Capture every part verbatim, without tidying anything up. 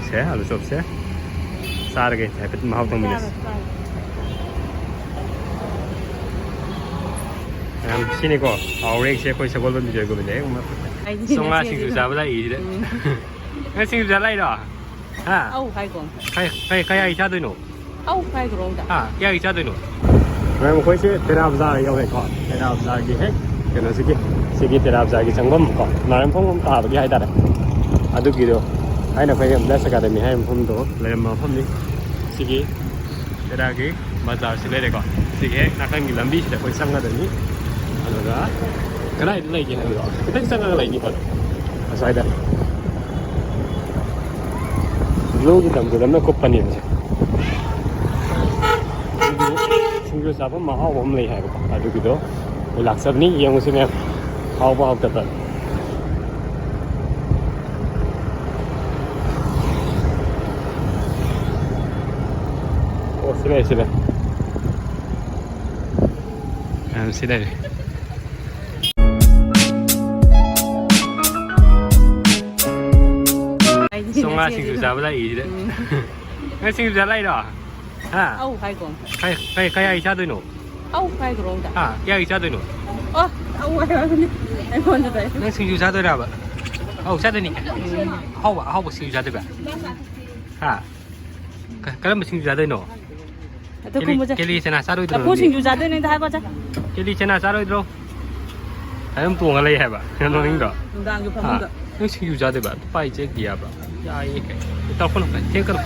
ꯁꯦ, ꯑꯂꯨ ꯆꯣꯞꯁꯦ ꯆꯥꯔꯒꯦ, ꯍꯥꯏꯐꯦꯠ ꯃꯍꯥꯎ ꯇꯪꯃꯤꯟꯅꯁꯦ꯫ ꯃꯌꯥꯝ, ꯁꯤꯅꯤꯀꯣ ꯍꯥꯎꯔꯦꯛꯁꯦ, ꯑꯩꯈꯣꯏ ꯁꯒꯣꯜꯕꯟ ꯕꯤꯖꯣꯏ ꯒꯣꯕꯤꯟꯗ ꯍꯦꯛ ꯃ-, ꯍꯥꯏꯗꯤ ꯁꯣꯉꯥ ꯉꯁꯤ ꯁꯤꯡꯖꯨ ꯑꯗꯨꯅ ꯆꯥꯕ ꯂꯥꯛꯏꯁꯤꯗ꯫ ꯎꯝ꯫ ꯅꯪ ꯁꯤꯡꯖꯨ ꯆꯥ ꯂꯥꯛꯏꯔꯣ? ꯍꯥ? ꯑꯧ, ꯍꯥꯏꯒꯣ꯫ ꯀꯩ, ꯀꯩ, ꯀꯌꯥꯒꯤ ꯆꯥꯗꯣꯏꯅꯣ? ꯑꯧ, ꯍꯥꯏꯒ꯭ꯔꯣ ꯑꯝꯇ꯫ ꯍꯥ? ꯀꯌꯥꯒꯤ ꯆꯥꯗꯣꯏꯅꯣ? ꯃꯌꯥꯝ, ꯑꯩꯈꯣꯏꯁꯦ ꯇꯦꯔꯥ ꯕꯖꯥꯔ ꯌꯧꯔꯦꯀꯣ꯫ ꯇꯦꯔꯥ ꯕꯖꯥꯔꯒꯤ ꯍꯦꯛ ꯀꯩꯅꯣꯁꯤꯒꯤ, ꯁꯤꯒꯤ ꯇꯦꯔꯥ ꯕꯖꯥꯔꯒꯤ ꯆꯪꯐꯝ ꯀꯣ, ꯅꯥꯔꯦꯝꯈꯣꯡ ꯂꯣꯝ ꯇꯥꯕꯒꯤ ꯍꯥꯏꯇꯥꯔꯦ꯫ ꯑꯗꯨꯒꯤꯗꯣ ꯑꯩꯅ ꯑꯩꯈꯣꯏ ꯕ꯭ꯂꯦꯁ ꯑꯦꯀꯥꯗꯃꯤ ꯍꯥꯏꯕ ꯃꯐꯝꯗꯣ ꯂꯩꯔꯝꯕ ꯃꯐꯝꯅꯤ꯫ ꯁꯤꯒꯤ ꯇꯦꯔꯥꯒꯤ ꯕꯖꯥꯔꯁꯤ ꯂꯩꯔꯦꯀꯣ꯫ ꯁꯤꯒꯤ ꯍꯦꯛ ꯅꯥꯀꯟꯒꯤ ꯂꯝꯕꯤꯁꯤꯗ ꯑꯩꯈꯣꯏ ꯆꯪꯒꯗꯣꯏꯅꯤ꯫ ꯑꯗꯨꯒ ꯀꯗꯥꯏꯗ ꯂꯩꯒꯦ ꯍꯥꯏꯕꯗꯣ ꯈꯤꯇꯪ ꯆꯪꯉꯒ ꯂꯩꯅꯤꯀꯣ, ꯑꯁ꯭ꯋꯥꯏꯗ꯫ ꯕ꯭ꯂꯨꯒꯤ ꯇꯝꯕꯗ ꯑꯃ ꯀꯨꯞꯄꯅꯦꯕꯁꯦ꯫ ꯁꯤꯡꯖꯨ ꯆꯥꯐꯝ ꯑꯍꯥꯎꯕ ꯑꯃ ꯂꯩ ꯍꯥꯏꯕꯀꯣ, ꯑꯗꯨꯒꯤꯗꯣ ꯑꯩꯈꯣꯏ ꯂꯥꯛꯆꯕꯅꯤ꯫ ꯌꯦꯡꯉꯨꯁꯤ ꯃꯌꯥꯝ, ꯍꯥꯎꯕ ꯍꯥꯎꯇꯕ꯫ ꯑꯣ, ꯁꯤ ꯂꯩꯔꯦ, ꯁꯤ ꯂꯩꯔꯦ꯫ ꯃꯌꯥꯝ, ꯁꯤ ꯂꯩꯔꯦ꯫ ꯆꯥꯝꯃꯉꯥ ꯁꯤꯡꯖꯨ ꯆꯥꯕ ꯂꯥꯛꯏꯁꯤꯗ꯫ ꯎꯝ꯫ ꯅꯪ ꯁꯤꯡꯖꯨ ꯆꯥ ꯂꯥꯛꯏꯔꯣ? ꯍꯥ? ꯑꯧ, ꯍꯥꯏꯒꯣ꯫ ꯀꯩ, ꯀꯩ, ꯀꯌꯥꯒꯤ ꯆꯥꯗꯣꯏꯅꯣ? ꯑꯧ, ꯍꯥꯏꯒ꯭ꯔꯣ ꯑꯝꯇ꯫ ꯍꯥ? ꯀꯌꯥꯒꯤ ꯆꯥꯗꯣꯏꯅꯣ? ꯑꯣ, ꯑꯧ ꯍꯥꯏꯕꯅꯤ꯫ ꯑꯩꯉꯣꯟꯗ ꯇꯥꯏ꯫ ꯅꯪ ꯁꯤꯡꯖꯨ ꯆꯥꯗꯣꯏꯔꯕ? ꯑꯧ, ꯆꯥꯗꯣꯏꯅꯤ꯫ ꯎꯝ꯫ ꯑꯍꯥꯎꯕ, ꯑꯍꯥꯎꯕ ꯁꯤꯡꯖꯨ ꯆꯥꯗꯣꯏꯕ? ꯍꯥ? ꯀ-, ꯀꯔꯝꯕ ꯁꯤꯡꯖꯨ ꯆꯥꯗꯣꯏꯅꯣ? ꯑꯗꯨ ꯀꯦꯂꯤ, ꯈꯨꯝꯃꯨꯁꯦ꯫ ꯀꯦꯂꯤ ꯆꯅꯥ ꯆꯥꯔꯣꯏꯗ꯭ꯔꯣ ꯂꯐꯨ ꯅꯪꯗꯤ? ꯁꯤꯡꯖꯨ ꯆꯥꯗꯣꯏꯅꯦ, ꯑꯝꯇ ꯍꯥꯏꯕꯁꯦ꯫ ꯀꯦꯂꯤ ꯆꯅꯥ ꯆꯥꯔꯣꯏꯗ꯭ꯔꯣ? ꯑꯗꯨꯝ ꯇꯣꯡꯉ ꯂꯩ ꯍꯥꯏꯕ꯫ ꯌꯥꯝ ꯅꯣꯛꯅꯤꯡꯗ꯭ꯔꯣ? ꯅꯨꯡꯗꯥꯡꯁꯨ ꯍꯥ? ꯐꯃꯨꯡꯗ꯫ ꯅꯪ ꯁꯤꯡꯖꯨ ꯆꯥꯗꯣꯏꯕ? ꯄꯥꯏ ꯆꯦꯛ ꯌꯥꯕ? ꯌꯥꯏꯌꯦ ꯀꯩꯅꯣ꯫ ꯇꯧꯔꯛꯀꯅꯨ, ꯊꯦꯡꯀꯅꯨ꯫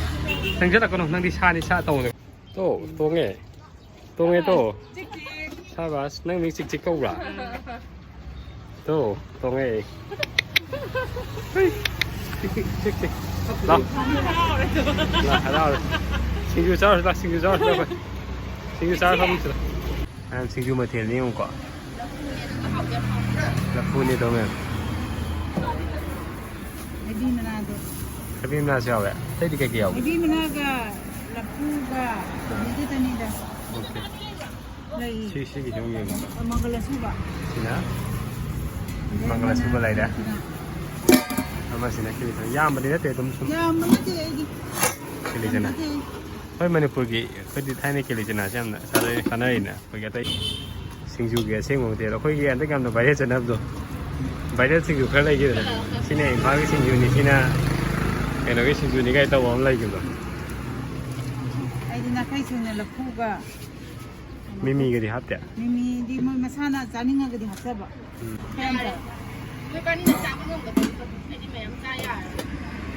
ꯆꯪꯁꯤꯜꯂꯛꯀꯅꯨ, ꯅꯪꯗꯤ ꯁꯥꯅꯤ, ꯁꯥ ꯇꯧꯗꯣꯏ꯫ ꯇꯣ, ꯇꯣꯡꯉꯦ꯫ ꯇꯣꯡꯉꯦ ꯇꯣ꯫ ꯆꯤꯛ ꯆꯤꯛ꯫ ꯁꯥꯕꯥꯁ, ꯅꯪ ꯃꯤꯡ ꯆꯤꯛ ꯆꯤꯛ ꯀꯧꯕ꯭ꯔꯥ? ꯇꯣ, ꯇꯣꯡꯉꯦ꯫ ꯆꯤꯛ ꯆꯤꯛ, ꯆꯤꯛ ꯆꯤꯛ꯫ ꯂꯥꯎ꯫ ꯂꯥꯎ, ꯍꯔꯥꯎꯔꯦ꯫ ꯁꯤꯡꯖꯨ ꯆꯥꯔꯨꯁꯤ, ꯂꯥꯎ, ꯁꯤꯡꯖꯨ ꯆꯥꯔꯨꯁꯤ, ꯂꯥꯎ꯫ ꯁꯤꯡꯖꯨ ꯆꯥꯔ ꯐꯝꯁꯤ, ꯂꯥꯎ꯫ ꯃꯌꯥꯝ ꯁꯤꯡꯖꯨ ꯃꯊꯦꯜꯅꯤ ꯌꯦꯡꯉꯨꯀꯣ꯫ ꯂꯐꯨꯅꯤ ꯇꯧ ꯃꯌꯥꯝ꯫ ꯍꯩꯕꯤ ꯃꯅꯥꯗꯣ꯫ ꯍꯩꯕꯤ ꯃꯅꯥꯁꯨ ꯌꯥꯎꯋꯦ꯫ ꯑꯇꯩꯗꯤ ꯀꯩꯀꯩ ꯌꯥꯎꯒꯦ? ꯍꯩꯕꯤ ꯃꯅꯥꯒ ꯂꯐꯨꯒ ꯑꯗꯨꯗ ꯆꯅꯤꯗ꯫ ꯑꯣꯀꯦ꯫ ꯂꯩ꯫ ꯁꯤ, ꯁꯤꯒꯤꯁꯨ ꯑꯃꯨꯛ ꯌꯦꯡꯉꯣ꯫ ꯃꯪꯒꯜ ꯑꯁꯨꯕ꯫ ꯁꯤꯅ ꯑꯗꯩ ꯃꯪꯒꯜ ꯑꯁꯨꯕ ꯑꯃꯅ ꯂꯩꯔꯦ꯫ ꯁꯤꯅ꯫ ꯑꯃꯁꯤꯅ ꯀꯤꯂꯤ ꯆꯅꯥ꯫ ꯌꯥꯝꯕꯗꯤ ꯅꯠꯇꯦ, ꯑꯗꯨꯝ ꯁꯨꯝ ꯌꯥꯝꯕ ꯅꯠꯇꯦ ꯑꯩꯗꯤ꯫ ꯀꯤꯂꯤ ꯆꯅꯥ꯫ ꯌꯥꯝꯕꯗꯤ꯫ ꯍꯣꯏ, ꯃꯅꯤꯄꯨꯔꯒꯤ ꯑꯩꯈꯣꯏꯗꯤ ꯊꯥꯏꯅ ꯀꯤꯂꯤ ꯆꯅꯥꯁꯦ ꯌꯥꯝꯅ ꯆꯥꯅꯩ, ꯆꯥꯅꯔꯤꯅ꯫ ꯑꯩꯈꯣꯏꯒꯤ ꯑꯇꯩ ꯁꯤꯡꯖꯨꯒꯤ ꯑꯁꯦꯡꯕ ꯃꯊꯦꯜ꯫ ꯑꯩꯈꯣꯏꯒꯤ ꯍꯟꯗꯛ ꯌꯥꯝꯅ viral ꯆꯠꯅꯕꯗꯣ, viral ꯁꯤꯡꯖꯨ ꯈꯔ ꯂꯩꯈꯤꯗꯅ꯫ ꯁꯤꯅ ꯏꯝꯐꯥꯜꯒꯤ ꯁꯤꯡꯖꯨꯅꯤ, ꯁꯤꯅ ꯀꯩꯅꯣꯒꯤ ꯁꯤꯡꯖꯨꯅꯤ ꯀꯥꯏ ꯇꯧꯕ ꯑꯃ ꯂꯩꯈꯤꯕꯗꯣ꯫ ꯑꯩꯗꯤ ꯅꯥꯈꯩ ꯁꯤꯡꯅ ꯂꯐꯨꯒ ꯃꯤꯃꯤꯒꯗꯤ ꯍꯥꯞꯇꯦ? ꯃꯤꯃꯤꯗꯤ ꯃꯣꯏ ꯃꯁꯥꯅ ꯆꯥꯅꯤꯡꯉꯒꯗꯤ ꯍꯥꯞꯆꯕ꯫ ꯎꯝ꯫ ꯈꯔ ꯌꯥꯝ ꯆꯥꯎ꯫ ꯃꯣꯏ ꯏꯕꯥꯅꯤꯅ ꯆꯥꯕ ꯉꯝꯒꯗꯕꯗꯣ ꯍꯥꯏꯗꯤ ꯃꯌꯥꯝ ꯆꯥ ꯌꯥꯔꯣꯏ꯫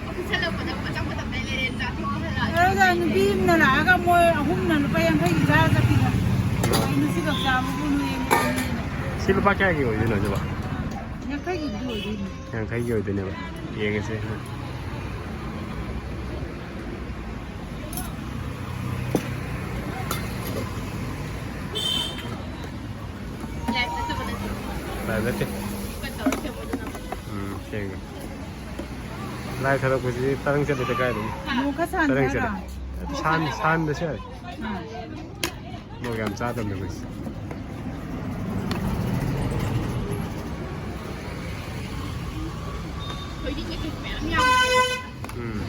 ꯑꯣꯐꯤꯁ ꯍꯜꯂꯛꯄꯗ ꯑꯆꯥꯄꯣꯠ ꯇꯞꯇꯥꯏ ꯂꯩꯔꯦ, ꯆꯥꯊꯣꯛꯑ ꯍꯜꯂꯛꯑꯦ꯫ ꯑꯗꯨꯒ ꯅꯨꯄꯤ ꯑꯃꯅ ꯂꯥꯛꯑꯒ ꯃꯣꯏ ꯑꯍꯨꯝꯅ ꯂꯨꯄꯥ ꯌꯥꯡꯈꯩꯒꯤ ꯆꯥꯔ ꯆꯠꯈꯤꯕ꯫ ꯀꯩꯅꯣ ꯁꯤ ꯈꯛ ꯆꯥꯕꯕꯨ ꯅꯣꯏ ꯑꯅꯤꯅ꯫ ꯁꯤ ꯂꯨꯄꯥ ꯀꯌꯥꯒꯤ ꯑꯣꯏꯗꯣꯏꯅꯣ ꯑꯗꯨꯕꯣ? ꯌꯥꯡꯈꯩꯒꯤꯗꯤ ꯑꯣꯏꯗꯣꯏꯅꯤ꯫ ꯌꯥꯡꯈꯩꯒꯤ ꯑꯣꯏꯗꯣꯏꯅꯦꯕ꯫ ꯌꯦꯡꯉꯁꯦ꯫ ꯂꯥꯏꯚ ꯅꯠꯇꯦ꯫ ꯎꯝ, ꯁꯦꯡꯉꯦ꯫ ꯂꯥꯏ ꯊꯥꯗꯣꯛꯄꯁꯤꯗꯤ ꯇꯔꯪ ꯆꯠꯂꯤꯗ ꯀꯥꯏꯗꯒꯤ꯫ ꯃꯣꯔꯣꯛ ꯈꯔ ꯇꯔꯪ ꯁꯥꯍꯟꯁꯦ ꯍꯥꯏꯔꯣ? ꯆꯠꯂꯤ꯫ ꯁꯥꯍꯟ-, ꯁꯥꯍꯟꯗꯁꯨ ꯌꯥꯔꯦ꯫ ꯑꯥ꯫ ꯃꯣꯔꯣꯛ ꯌꯥꯝ ꯆꯥꯗꯕꯅꯦ ꯑꯩꯈꯣꯏꯁꯦ꯫ ꯎꯝ꯫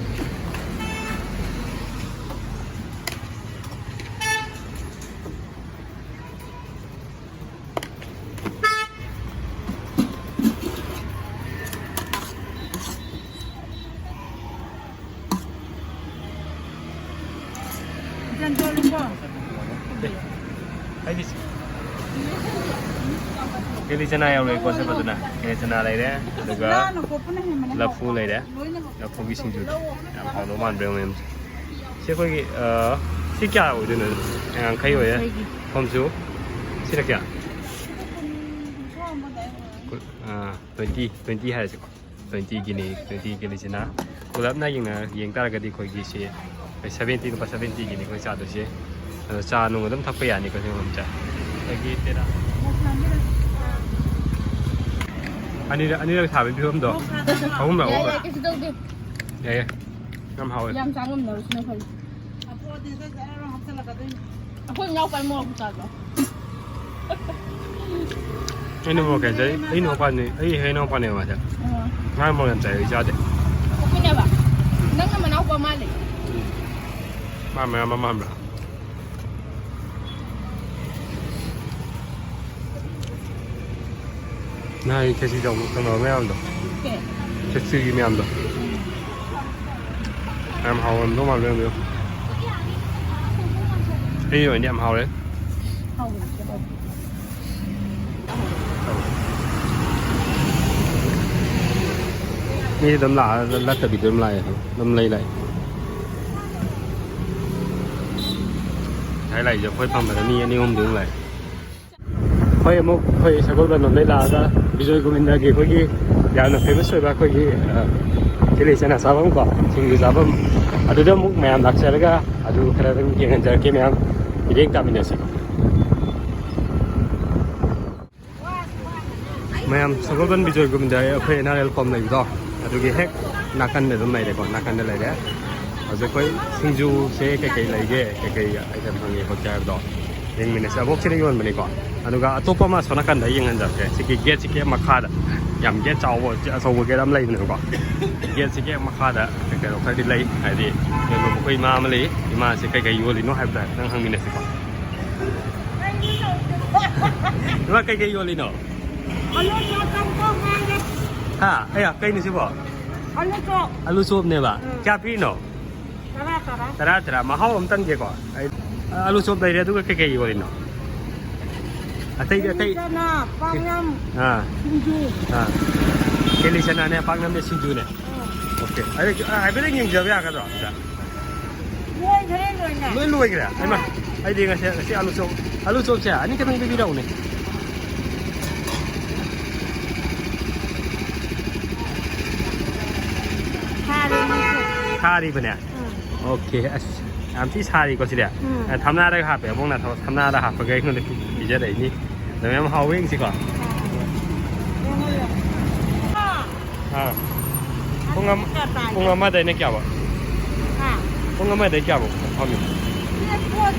ꯏꯆꯟ ꯇꯣꯠꯂꯨꯀꯣ꯫ ꯑꯩꯒꯤ ꯀꯦꯂꯤ ꯆꯅꯥ ꯌꯥꯎꯔꯦꯀꯣ, ꯁꯦ ꯐꯖꯅ꯫ ꯀꯦꯂꯤ ꯆꯅꯥ ꯂꯩꯔꯦ, ꯑꯗꯨꯒ ꯂꯐꯨ ꯂꯩꯔꯦ꯫ ꯂꯐꯨꯒꯤ ꯁꯤꯡꯖꯨꯗꯣ ꯌꯥꯝ ꯍꯥꯎꯗꯧ ꯃꯥꯟꯕ꯭ꯔꯥ ꯌꯦꯡꯉꯣ ꯃꯌꯥꯝꯁꯦ꯫ ꯁꯤ ꯑꯩꯈꯣꯏꯒꯤ, ꯑ, ꯁꯤ ꯀꯌꯥ ꯑꯣꯏꯗꯣꯏꯅꯣ? ꯌꯥꯡꯈꯩ ꯑꯣꯏꯌꯦ꯫ ꯌꯥꯡꯈꯩꯒꯤ꯫ ꯊꯨꯝꯁꯨ꯫ ꯁꯤꯅ ꯀꯌꯥ? ꯀꯨꯟ-, ꯑ, twenty, twenty ꯍꯥꯏꯔꯁꯤꯀꯣ꯫ Twenty Guinea, twenty ꯀꯦꯂꯤꯁꯤꯅ꯫ ꯄꯨꯂꯞꯅ ꯌꯦꯡꯅ-, ꯌꯦꯡ ꯇꯥꯔꯒꯗꯤ ꯑꯩꯈꯣꯏꯒꯤ ꯁꯤ seventy, ꯂꯨꯄꯥ seventy ꯒꯤꯅꯤ ꯑꯩꯈꯣꯏ ꯆꯥꯗꯣꯏꯁꯦ꯫ ꯑꯗꯣ ꯆꯥ ꯅꯨꯡ ꯑꯗꯨꯝ ꯊꯛꯄ ꯌꯥꯅꯤꯀꯣ ꯁꯤ ꯃꯐꯝꯁꯦ꯫ ꯑꯗꯒꯤ ꯇꯦꯔꯥ-, ꯑꯅꯤꯔꯛ, ꯑꯅꯤꯔꯛ ꯊꯥꯕꯒꯤ ꯐꯤꯕꯝꯗꯣ꯫ ꯑꯍꯨꯝꯂꯛ, ꯌꯥꯏ, ꯑꯍꯨꯝꯂꯛ꯫ ꯌꯥꯏ, ꯀꯩꯁꯨ ꯇꯧꯗꯦ꯫ ꯌꯥꯏ, ꯌꯥꯏ꯫ ꯌꯥꯝ ꯍꯥꯎꯋꯦ꯫ ꯌꯥꯝ ꯆꯥ ꯉꯝꯅꯕꯁꯤꯅ ꯐꯩ꯫ ꯑꯩꯈꯣꯏ ꯏꯅꯥꯎꯄꯥ ꯃꯣꯔꯣꯛ ꯆꯥꯗ꯭ꯔꯣ? ꯑꯩꯅ ꯃꯣꯔꯣꯛ ꯀꯌꯥ ꯆꯥꯏ? ꯑꯩ ꯏꯅꯥꯎꯄꯥꯅꯦ, ꯑꯩ ꯍꯦꯛ ꯏꯅꯥꯎꯄꯥꯅꯦꯕ ꯃꯥꯁꯦ꯫ ꯑꯣ꯫ ꯉꯥ ꯃꯣꯔꯣꯛ ꯌꯥꯝ ꯆꯥꯏ, ꯑꯩ ꯆꯥꯗꯦ꯫ ꯑꯩꯈꯣꯏꯅꯦꯕ꯫ ꯅꯪꯅ ꯃꯅꯥꯎꯄꯥ ꯃꯥꯜꯂꯦ꯫ ꯎꯝ꯫ ꯃꯥ ꯃꯌꯥꯝ ꯑꯃ ꯃꯥꯟꯕ꯭ꯔꯥ? ꯅꯍꯥꯟꯒꯤ ꯈꯦꯆꯤ ꯇꯧꯕ ꯀꯩꯅꯣ ꯃꯌꯥꯝꯗꯣ꯫ ꯀꯦ? ꯈꯦꯆꯤꯒꯤ ꯃꯌꯥꯝꯗꯣ꯫ ꯌꯥꯝ ꯍꯥꯎꯔꯝꯗꯧ ꯃꯥꯜꯂꯦ ꯑꯗꯨ꯫ ꯑꯩꯒꯤ ꯑꯣꯏꯅꯗꯤ ꯌꯥꯝ ꯍꯥꯎꯔꯦ꯫ ꯍꯥꯎꯕꯅꯦ꯫ ꯃꯤ ꯑꯗꯨꯝ ꯂꯥꯛꯑ ꯂꯠꯇꯕꯤꯗ ꯑꯗꯨꯝ ꯂꯥꯛꯑꯦ꯫ ꯑꯗꯨꯝ ꯂꯩ ꯂꯥꯛꯑꯦ꯫ ꯉꯁꯥꯏ ꯂꯥꯛꯏꯁꯦ ꯑꯩꯈꯣꯏ ꯐꯝꯕꯗ ꯃꯤ ꯑꯅꯤ ꯑꯍꯨꯝꯗꯤ ꯑꯗꯨꯝ ꯂꯥꯛꯑꯦ꯫ ꯑꯩꯈꯣꯏ ꯑꯃꯨꯛ ꯑꯩꯈꯣꯏ ꯁꯒꯣꯜꯕꯟ ꯂꯣꯝꯗꯩ ꯂꯥꯛꯑꯒ ꯕꯤꯖꯣꯏ ꯒꯣꯕꯤꯟꯗꯒꯤ ꯑꯩꯈꯣꯏꯒꯤ ꯌꯥꯝꯅ famous ꯑꯣꯏꯕ ꯑꯩꯈꯣꯏꯒꯤ, ꯑ, ꯀꯤꯂꯤ ꯆꯅꯥ ꯆꯥꯐꯝ ꯀꯣ, ꯁꯤꯡꯖꯨ ꯆꯥꯐꯝ, ꯑꯗꯨꯗ ꯑꯃꯨꯛ ꯃꯌꯥꯝ ꯂꯥꯛꯆꯔꯒ ꯑꯗꯨ ꯈꯔ ꯑꯗꯨꯝ ꯌꯦꯡꯍꯟꯖꯔꯛꯀꯦ ꯃꯌꯥꯝ꯫ ꯃꯤꯠꯌꯦꯡ ꯇꯥꯃꯤꯟꯅꯁꯤ꯫ ꯃꯌꯥꯝ ꯁꯒꯣꯜꯕꯟ ꯕꯤꯖꯣꯏ ꯒꯣꯕꯤꯟꯗ ꯑꯩꯈꯣꯏ N R L ꯀꯣꯝ ꯂꯩꯕꯗꯣ, ꯑꯗꯨꯒꯤ ꯍꯦꯛ ꯅꯥꯀꯟꯗ ꯑꯗꯨꯝ ꯂꯩꯔꯦꯀꯣ, ꯅꯥꯀꯟꯗ ꯂꯩꯔꯦ꯫ ꯍꯧꯖꯤꯛ ꯑꯩꯈꯣꯏ ꯁꯤꯡꯖꯨꯁꯦ ꯀꯩꯀꯩ ꯂꯩꯒꯦ, ꯀꯩꯀꯩ item ꯐꯪꯉꯦ ꯈꯣꯠꯀꯦ ꯍꯥꯏꯕꯗꯣ ꯌꯦꯡꯃꯤꯟꯅꯁꯦ꯫ ꯑꯕꯣꯛꯁꯤꯅ ꯌꯣꯟꯕꯅꯤꯀꯣ꯫ ꯑꯗꯨꯒ ꯑꯇꯣꯞꯄ ꯑꯃ ꯑꯁꯣꯝ ꯅꯥꯀꯟꯗ ꯌꯦꯡꯍꯟꯖꯔꯛꯀꯦ꯫ ꯁꯤꯒꯤ gateꯁꯤꯒꯤ ꯍꯦꯛ ꯃꯈꯥꯗ ꯌꯥꯝ gate ꯆꯥꯎꯕ, ꯑꯆꯧꯕ gate ꯑꯃ ꯂꯩꯕꯅꯦꯕꯀꯣ꯫ Gateꯁꯤꯒꯤ ꯍꯦꯛ ꯃꯈꯥꯗ ꯀꯩ ꯀꯩꯅꯣ ꯈꯔꯗꯤ ꯂꯩ, ꯍꯥꯏꯗꯤ ꯌꯣꯟꯐꯝ ꯑꯩꯈꯣꯏ ꯏꯃꯥ ꯑꯃ ꯂꯩ, ꯏꯃꯥꯁꯦ ꯀꯩꯀꯩ ꯌꯣꯜꯂꯤꯅꯣ ꯍꯥꯏꯕꯗꯣ ꯍꯥꯏꯐꯦꯠꯇꯪ ꯍꯪꯃꯤꯟꯅꯁꯤꯀꯣ꯫ ꯏꯃꯥ, ꯀꯩꯀꯩ ꯌꯣꯜꯂꯤꯅꯣ? ꯑꯂꯨ ꯆꯣꯞ ꯇꯧꯊꯣꯛ ꯍꯥꯏꯔꯦ꯫ ꯍꯥ? ꯑꯌꯥ, ꯀꯩꯅꯣ ꯁꯤꯕꯣ? ꯑꯂꯨ ꯆꯣꯞ꯫ ꯑꯂꯨ ꯆꯣꯞꯅꯦꯕ? ꯎꯝ꯫ ꯀꯌꯥ ꯄꯤꯔꯤꯅꯣ? ꯇꯔꯥ, ꯇꯔꯥ꯫ ꯇꯔꯥ, ꯇꯔꯥ꯫ ꯃꯍꯥꯎ ꯑꯃ ꯇꯪꯒꯦꯀꯣ꯫ ꯑꯩ, ꯑꯂꯨ ꯆꯣꯞ ꯂꯩꯔꯦ, ꯑꯗꯨꯒ ꯀꯩꯀꯩ ꯌꯣꯜꯂꯤꯅꯣ? ꯑꯇꯩꯗꯤ, ꯑꯇꯩ? ꯀꯤꯂꯤ ꯆꯅꯥ, ꯄꯥꯛꯅꯝ, ꯑꯥ꯫ ꯁꯤꯡꯖꯨ꯫ ꯑꯥ꯫ ꯀꯤꯂꯤ ꯆꯅꯥꯅꯦ, ꯄꯥꯛꯅꯝꯅꯦ, ꯁꯤꯡꯖꯨꯅꯦ꯫ ꯑꯥ꯫ Okay꯫ ꯑꯗꯩ, ꯑ, ꯍꯥꯏꯐꯦꯠꯇꯪ ꯌꯦꯡꯖꯕ ꯌꯥꯒꯗ꯭ꯔꯣ ꯁꯤꯗ? ꯂꯣꯏꯈ꯭ꯔꯦ, ꯂꯣꯏꯅ꯫ ꯂꯣꯏ ꯂꯣꯏꯈ꯭ꯔꯦ? ꯍꯩꯃꯥ, ꯑꯥ꯫ ꯑꯩꯗꯤ ꯉꯁꯤ, ꯉꯁꯤ ꯑꯂꯨ ꯆꯣꯞ, ꯑꯂꯨ ꯆꯣꯞꯁꯦ ꯑꯅꯤ ꯈꯛꯇꯪ ꯄꯤꯕꯤꯔꯛꯎꯅꯦ꯫ ꯁꯥꯔꯦ, ꯑꯂꯨ ꯆꯣꯞ꯫ ꯁꯥꯔꯤꯕꯅꯦ? ꯎꯝ꯫ Okay꯫ ꯑꯁ, ꯌꯥꯝ ꯊꯤ ꯁꯥꯔꯤꯀꯣ ꯁꯤꯗꯤ꯫ ꯎꯝ꯫ ꯑ, ꯊꯝꯅꯥꯗꯒ ꯍꯥꯞꯄꯦ꯫ ꯑꯕꯣꯛꯅ ꯊꯝ-, ꯊꯝꯅꯥꯗ ꯍꯥꯞꯄꯒ ꯑꯩꯉꯣꯟꯗ ꯄꯤ-, ꯄꯤꯖꯔꯛꯏꯅꯤ꯫ ꯑꯗꯨ ꯌꯥꯝ ꯍꯥꯎꯋꯦ, ꯌꯦꯡꯁꯤꯀꯣ꯫ ꯑꯥ꯫ ꯄꯨꯡ ꯑꯃ, ꯄꯨꯡ ꯑꯃꯗꯩꯅ ꯀꯌꯥꯐꯥꯎ? ꯍꯥ? ꯄꯨꯡ ꯑꯃꯗꯩ ꯀꯌꯥꯐꯥꯎ ꯐꯝꯃꯤ?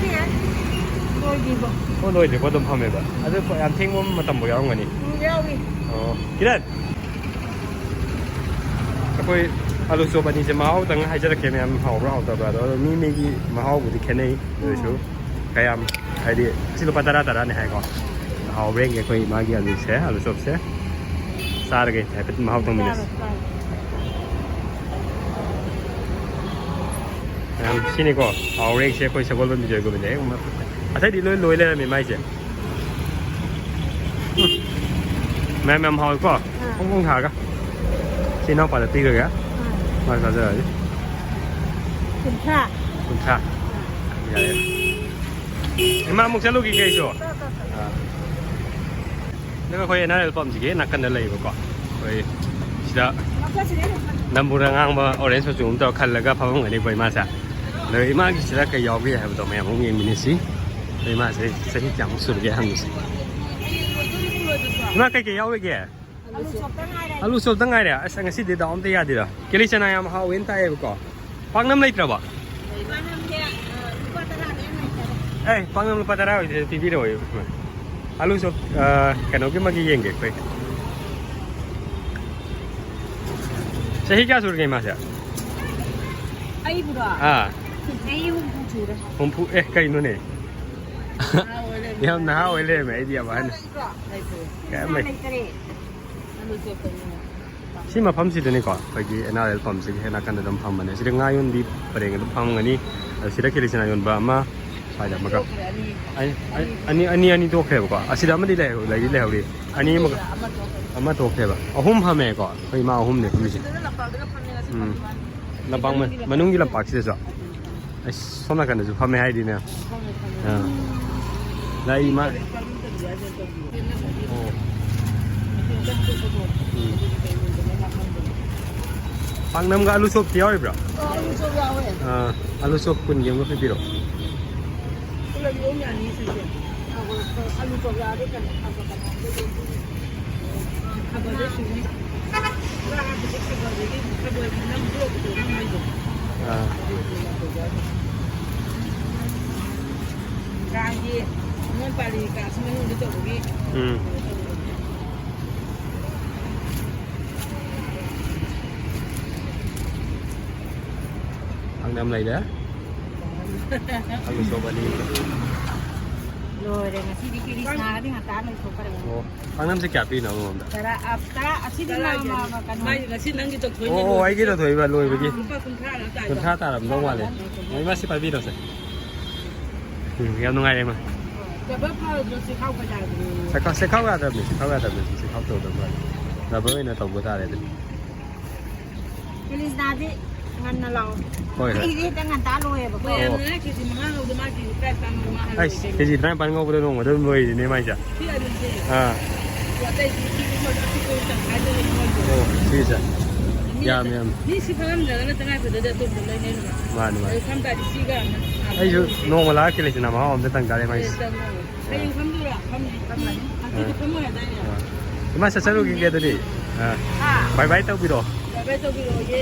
ꯂꯣꯏꯗ꯭ꯔꯤꯕꯣ? ꯑꯣ, ꯂꯣꯏꯗ꯭ꯔꯤꯕꯣ ꯑꯗꯨꯝ ꯐꯝꯃꯦꯕ? ꯑꯗꯨ ꯌꯥꯝ ꯊꯦꯡꯕ ꯃꯇꯝꯐꯥꯎ ꯌꯥꯎꯔꯝꯒꯅꯤ? ꯎꯝ, ꯌꯥꯎꯏ꯫ ꯑꯣ꯫ ꯀꯤꯔꯟ! ꯑꯩꯈꯣꯏ ꯑꯂꯨ ꯆꯣꯞ ꯑꯅꯤꯁꯦ ꯃꯍꯥꯎꯗꯪ ꯍꯥꯏꯖꯔꯛꯀꯦ, ꯃꯌꯥꯝ ꯍꯥꯎꯕ꯭ꯔꯥ ꯍꯥꯎꯇꯕ꯭ꯔꯥ꯫ ꯑꯗꯣ ꯃꯤ ꯃꯤꯒꯤ ꯃꯍꯥꯎꯕꯨꯗꯤ ꯈꯦꯠꯅꯩ꯫ ꯑꯗꯨ ꯑꯣꯏꯔꯁꯨ ꯀꯌꯥꯝ, ꯍꯥꯏꯗꯤ, ꯑꯁꯤ ꯂꯨꯄꯥ ꯇꯔꯥ ꯇꯔꯥꯅꯦ ꯍꯥꯏꯀꯣ꯫ ꯍꯥꯎꯕ꯭ꯔꯥ ꯌꯦꯡꯒꯦ ꯑꯩꯈꯣꯏ ꯃꯥꯒꯤ ꯑꯂꯨꯁꯦ, ꯑꯂꯨ ꯆꯣꯞꯁꯦ꯫ ꯆꯥꯔꯒꯦ ꯍꯥꯏꯐꯦꯠ ꯃꯍꯥꯎ ꯇꯪꯃꯤꯟꯅꯁꯦ꯫ ꯃꯌꯥꯝ ꯁꯤꯅꯤꯀꯣ ꯍꯥꯎꯔꯦꯁꯦ ꯑꯩꯈꯣꯏ ꯁꯒꯣꯜꯕꯟ ꯕꯤꯖꯣꯏ ꯒꯣꯕꯤꯟꯗ ꯍꯦꯛ ꯃ-, ꯑꯇꯩꯗꯤ ꯂꯣꯏ ꯂꯣꯏ ꯂꯩꯔꯝꯃꯦ ꯃꯥꯏꯁꯦ꯫ ꯎꯝ꯫ ꯃꯌꯥꯝ ꯌꯥꯝ ꯍꯥꯎꯋꯦꯀꯣ꯫ ꯐꯣꯡ ꯐꯣꯡ ꯁꯥꯔꯒ꯫ ꯁꯤ ꯏꯅꯥꯎꯄꯥꯗ ꯄꯤꯈ꯭ꯔꯒꯦ꯫ ꯃꯥ ꯆꯥꯖꯔꯅꯤ꯫ ꯀꯨꯟꯊ꯭ꯔꯥ꯫ ꯀꯨꯟꯊ꯭ꯔꯥ꯫ ꯌꯥꯔꯦ꯫ ꯏꯃꯥ ꯑꯃꯨꯛ ꯆꯠꯂꯨꯈꯤꯒꯦ ꯑꯩꯁꯨ꯫ ꯑꯥ꯫ ꯑꯗꯨꯒ ꯑꯩꯈꯣꯏ ꯑꯦꯟ ꯑꯥꯔ ꯑꯦꯜ ꯄꯝꯁꯤꯒꯤ ꯅꯥꯀꯟꯗ ꯂꯩꯌꯦꯕꯀꯣ꯫ ꯑꯩꯈꯣꯏ ꯁꯤꯗ ꯅꯝꯕꯨꯔ ꯑꯉꯥꯡꯕ ꯑꯣꯔꯦꯟꯖ ꯃꯆꯨ ꯑꯃ ꯇꯧꯔ ꯈꯜꯂꯒ ꯐꯝꯃꯝꯒꯅꯤꯀꯣ ꯏꯃꯥꯁꯦ꯫ ꯑꯗꯣ ꯏꯃꯥꯒꯤ ꯁꯤꯗ ꯀꯩ ꯌꯥꯎꯒꯦ ꯍꯥꯏꯕꯗꯣ ꯃꯌꯥꯝ ꯑꯃꯨꯛ ꯌꯦꯡꯃꯤꯟꯅꯁꯤ꯫ ꯑꯗꯣ ꯏꯃꯥꯁꯦ ꯆꯍꯤ ꯀꯌꯥꯃꯨꯛ ꯁꯨꯔꯒꯦ ꯍꯪꯉꯤꯁꯦ꯫ ꯏꯃꯥ ꯀꯩꯀꯩ ꯌꯥꯎꯔꯤꯒꯦ? ꯑꯂꯨ ꯆꯣꯞꯇ ꯉꯥꯏꯔꯦ꯫ ꯑꯁ ꯉꯁꯤꯗꯤ ꯗꯥꯎ ꯑꯝꯇ ꯌꯥꯗꯦꯗ꯫ ꯀꯦꯂꯤ ꯆꯅꯥ ꯌꯥꯝ ꯍꯥꯎꯋꯦꯅ ꯇꯥꯏꯌꯦꯕꯀꯣ꯫ ꯄꯥꯛꯅꯝ ꯂꯩꯇ꯭ꯔꯕꯣ? ꯄꯥꯛꯅꯝꯁꯦ, ꯑ, ꯂꯨꯄꯥ ꯇꯔꯥꯗꯩ ꯍꯦꯟꯅ ꯂꯩꯇꯔꯦ꯫ ꯑꯦ, ꯄꯥꯛꯅꯝ ꯂꯨꯄꯥ ꯇꯔꯥ ꯑꯣꯏꯗꯤ ꯄꯤꯕꯤꯔꯛꯑꯣ꯫ ꯑꯂꯨ ꯆꯣꯞ, ꯑ, ꯀꯩꯅꯣꯒꯤ ꯑꯃꯒꯤ ꯌꯦꯡꯒꯦ ꯑꯩꯈꯣꯏ꯫ ꯆꯍꯤ ꯀꯌꯥ ꯁꯨꯔꯒꯦ ꯏꯃꯥꯁꯦ? ꯑꯩꯕꯨꯔꯣ? ꯑꯥ꯫ ꯆꯍꯤ ꯍꯨꯝꯐꯨ ꯁꯨꯔꯦ꯫ ꯍꯨꯝꯐꯨ? ꯑꯦ, ꯀꯩꯅꯣꯅꯦ? ꯅꯍꯥ ꯑꯣꯏ ꯂꯩꯔꯝꯃꯦ꯫ ꯌꯥꯝ ꯅꯍꯥ ꯑꯣꯏ ꯂꯩꯔꯝꯃꯦ, ꯑꯩꯗꯤ ꯌꯥꯝ ꯑꯍꯟ꯫ ꯂꯩꯇ꯭ꯔꯣ? ꯂꯩꯇ꯭ꯔꯦ꯫ ꯀꯌꯥꯝ ꯄꯩꯁꯥ ꯂꯩ? ꯂꯩꯇꯔꯦ꯫ ꯁꯤ ꯃꯐꯝꯁꯤꯗꯅꯤꯀꯣ, ꯑꯩꯈꯣꯏꯒꯤ ꯑꯦꯟ ꯑꯥꯔ ꯑꯦꯜ ꯄꯝꯁꯤꯒꯤ ꯍꯦꯛ ꯅꯥꯀꯟꯗ ꯑꯗꯨꯝ ꯐꯝꯕꯅꯦ꯫ ꯁꯤꯗ ꯉꯥ ꯌꯣꯟꯕꯤ ꯄꯔꯦꯡ ꯑꯗꯨꯝ ꯐꯝꯒꯅꯤ꯫ ꯑꯗ ꯁꯤꯗ ꯀꯦꯂꯤ ꯆꯅꯥ ꯌꯣꯟꯕ ꯑꯃ, ꯁ꯭ꯋꯥꯏꯗ ꯑꯃꯒ꯫ ꯑꯅꯤ, ꯑꯅꯤ, ꯑꯅꯤ ꯇꯣꯛꯈ꯭ꯔꯦꯕꯀꯣ꯫ ꯑꯁꯤꯗ ꯑꯃꯗꯤ ꯂꯩꯍꯧ-, ꯂꯩꯗꯤ ꯂꯩꯍꯧꯔꯤ꯫ ꯑꯅꯤ ꯑꯃꯒ꯫ ꯑꯃ ꯇꯣꯛꯈ꯭ꯔꯦꯕ꯫ ꯑꯍꯨꯝ ꯐꯝꯃꯦꯀꯣ꯫ ꯑꯩꯈꯣꯏ ꯏꯃꯥ ꯑꯍꯨꯝꯅꯦ ꯐꯝꯃꯤꯁꯦ꯫ ꯎꯝ꯫ ꯂꯝꯄꯥꯛ ꯃ-, ꯃꯅꯨꯡꯒꯤ ꯂꯝꯄꯥꯛꯁꯤꯗꯁꯨ꯫ ꯑꯁ, ꯁꯣꯝ ꯅꯥꯀꯟꯗꯁꯨ ꯐꯝꯃꯦ ꯍꯥꯏꯗꯤꯅꯦ꯫ ꯑꯥ꯫ ꯂꯩ ꯃꯥ-, ꯑꯣ꯫ ꯎꯝ꯫ ꯄꯥꯛꯅꯝꯒ ꯑꯂꯨ ꯆꯣꯞꯇꯤ ꯌꯥꯎꯔꯤꯕ꯭ꯔꯣ? ꯑꯣ, ꯑꯂꯨ ꯆꯣꯞ ꯌꯥꯎꯋꯦ꯫ ꯑꯥ, ꯑꯂꯨ ꯆꯣꯞ ꯀꯨꯟꯒꯤ ꯑꯃꯒ ꯄꯤꯕꯤꯔꯣ꯫ ꯄꯨꯂꯞ ꯌꯣꯝ ꯌꯥꯅꯤ ꯁꯤꯁꯦ꯫ ꯑꯂꯨ ꯆꯣꯞ ꯌꯥꯎꯔꯗꯤ ꯀꯩꯅꯣ, ꯈꯕꯔꯗ ꯁꯨꯅꯤ꯫ ꯈꯕꯔꯗꯒꯤ, ꯈꯕꯔꯒꯤ ꯅꯝ ꯊꯣꯛꯄꯗꯣ, ꯅꯝꯕꯩꯗꯣ꯫ ꯑꯥ꯫ ꯀꯥꯡꯒꯤ ꯅꯤꯉꯣꯜ ꯄꯥꯜꯂꯤ ꯀꯥꯁꯤ ꯃꯅꯨꯡꯗ ꯇꯧꯕꯒꯤ꯫ ꯎꯝ꯫ ꯀꯩꯅꯣ ꯇꯧꯕꯗꯣ꯫ ꯄꯥꯛꯅꯝ ꯂꯩꯔꯦ꯫ ꯑꯂꯨ ꯆꯣꯞ ꯑꯅꯤ꯫ ꯂꯣꯏꯔꯦ, ꯉꯁꯤꯗꯤ ꯀꯤꯂꯤꯆꯅꯥꯒꯗꯤ ꯉꯟꯇꯥ ꯂꯣꯏꯊꯣꯛꯈ꯭ꯔꯦ꯫ ꯑꯣ, ꯄꯥꯛꯅꯝꯁꯦ ꯀꯌꯥ ꯄꯤꯔꯤꯅꯣ ꯑꯃꯃꯝꯗ? ꯇꯔꯥ, ꯑ, ꯇꯔꯥ, ꯑꯁꯤꯗꯤ ꯃꯥ, ꯃꯥ, ꯃꯥ, ꯀꯩꯅꯣ꯫ ꯃꯥꯏ ꯉꯁꯤ ꯅꯪꯒꯤ ꯇꯧꯊꯣꯛꯏꯅꯦ꯫ ꯑꯣ, ꯑꯣ, ꯑꯩꯒꯤ ꯂꯣꯏꯕ꯫ ꯇꯧꯊꯣꯛꯏꯕ ꯂꯣꯏꯕꯒꯤ꯫ ꯑꯥ꯫ ꯂꯨꯄꯥ ꯀꯨꯟꯊ꯭ꯔꯥ ꯂꯧ ꯇꯥꯏꯗꯣ꯫ ꯀꯨꯟꯊ꯭ꯔꯥ ꯇꯥꯔꯝꯗꯧ ꯃꯥꯜꯂꯦ꯫ ꯃꯣꯏ ꯃꯥꯁꯤ ꯄꯥꯏꯕꯤꯔꯣꯁꯦ꯫ ꯎꯝ, ꯌꯥꯝ ꯅꯨꯡꯉꯥꯏꯔꯦ, ꯏꯃꯥ꯫ ꯔꯕꯔ ꯐꯥꯎꯗ꯭ꯔꯣ ꯆꯦꯈꯥꯎ ꯀꯖꯥꯗ꯭ꯔꯣ? ꯆꯦꯈꯥꯎ, ꯆꯦꯈꯥꯎ ꯌꯥꯗꯕꯅꯤ, ꯆꯦꯈꯥꯎ ꯌꯥꯗꯕꯅꯤ, ꯆꯦꯈꯥꯎ ꯇꯧꯗꯕ ꯃꯥꯜꯂꯦ꯫ ꯔꯕꯔ ꯑꯣꯏꯅ ꯇꯧꯕ ꯇꯥꯔꯦ ꯑꯗꯨꯗꯤ꯫ ꯀꯤꯂꯤꯆꯅꯥꯗꯤ ꯉꯟꯅ ꯂꯥꯛꯑꯣ꯫ ꯍꯣꯏ, ꯍꯣꯏ꯫ ꯑꯩꯒꯤꯗꯤ ꯍꯦꯛꯇ ꯉꯟꯇꯥ ꯂꯣꯏꯌꯦꯕꯀꯣ꯫ ꯑꯣ꯫ ꯃꯌꯥꯝꯅ ꯀꯦꯖꯤ ꯃꯉꯥ ꯂꯧꯕꯗ ꯃꯥ ꯀꯦꯖꯤ ꯇꯔꯥꯅꯤꯄꯥꯟ ꯂꯧꯕ ꯃꯥ ꯑꯩꯁ, ꯍꯜꯂꯛꯑꯣꯏ ꯀꯩꯅꯣ꯫ ꯀꯦꯖꯤ ꯇꯔꯥꯅꯤꯄꯥꯟ ꯉꯧꯕꯗ ꯅꯣꯡꯃꯗ ꯑꯗꯨꯝ ꯂꯣꯏꯔꯤꯅꯦ ꯃꯥꯏꯁꯦ꯫ ꯁꯤ ꯑꯂꯨꯁꯦ꯫ ꯑꯥ꯫ ꯑꯇꯩꯗꯤ ꯁꯤ ꯀꯨꯝꯕ ꯑꯁꯤ ꯀꯣꯏ ꯇꯪꯈꯥꯏꯗ ꯂꯩ ꯃꯣꯏꯁꯦ꯫ ꯑꯣ, ꯁꯤꯁꯦ꯫ ꯃꯤ ꯌꯥꯝ, ꯑꯇꯩ-, ꯌꯥꯝ꯫ ꯃꯤ ꯁꯤ ꯐꯪꯉꯝꯗ꯭ꯔꯒꯅ ꯇꯉꯥꯏ ꯐꯗ꯭ꯔꯗꯤ ꯑꯇꯣꯞꯄꯗ ꯂꯩꯅꯩꯗꯅ꯫ ꯃꯥꯅꯤ, ꯃꯥꯅꯤ꯫ ꯑꯗꯨ ꯈꯪ ꯇꯥꯔꯗꯤ ꯁꯤꯒ ꯑꯃ ꯑꯩꯁꯨ ꯅꯣꯡꯃ ꯂꯥꯛꯑ ꯀꯤꯂꯤꯆꯅꯥ ꯃꯍꯥꯎ ꯑꯝꯇ ꯇꯪ ꯇꯥꯔꯦ ꯃꯥꯏꯁꯦ꯫ ꯑꯦ, ꯇꯪꯉꯣ꯫ ꯍꯌꯦꯡ ꯐꯝꯗꯣꯏꯔꯥ? ꯐꯝꯅꯤ꯫ ꯐꯝꯃꯅꯤ꯫ ꯍꯪꯆꯤꯠꯇꯤ ꯐꯝꯃꯣꯏ ꯍꯥꯏꯗꯥꯏꯅꯦ? ꯑꯥ꯫ ꯏꯃꯥ, ꯆꯠꯆꯔꯨꯈꯤꯒꯦ ꯑꯗꯨꯗꯤ꯫ ꯑꯥ꯫ ꯍꯥ? ꯕꯥꯏ ꯕꯥꯏ ꯇꯧꯕꯤꯔꯣ꯫ ꯕꯥꯏ ꯕꯥꯏ ꯇꯧꯕꯤꯔꯛꯑꯣꯌꯦ꯫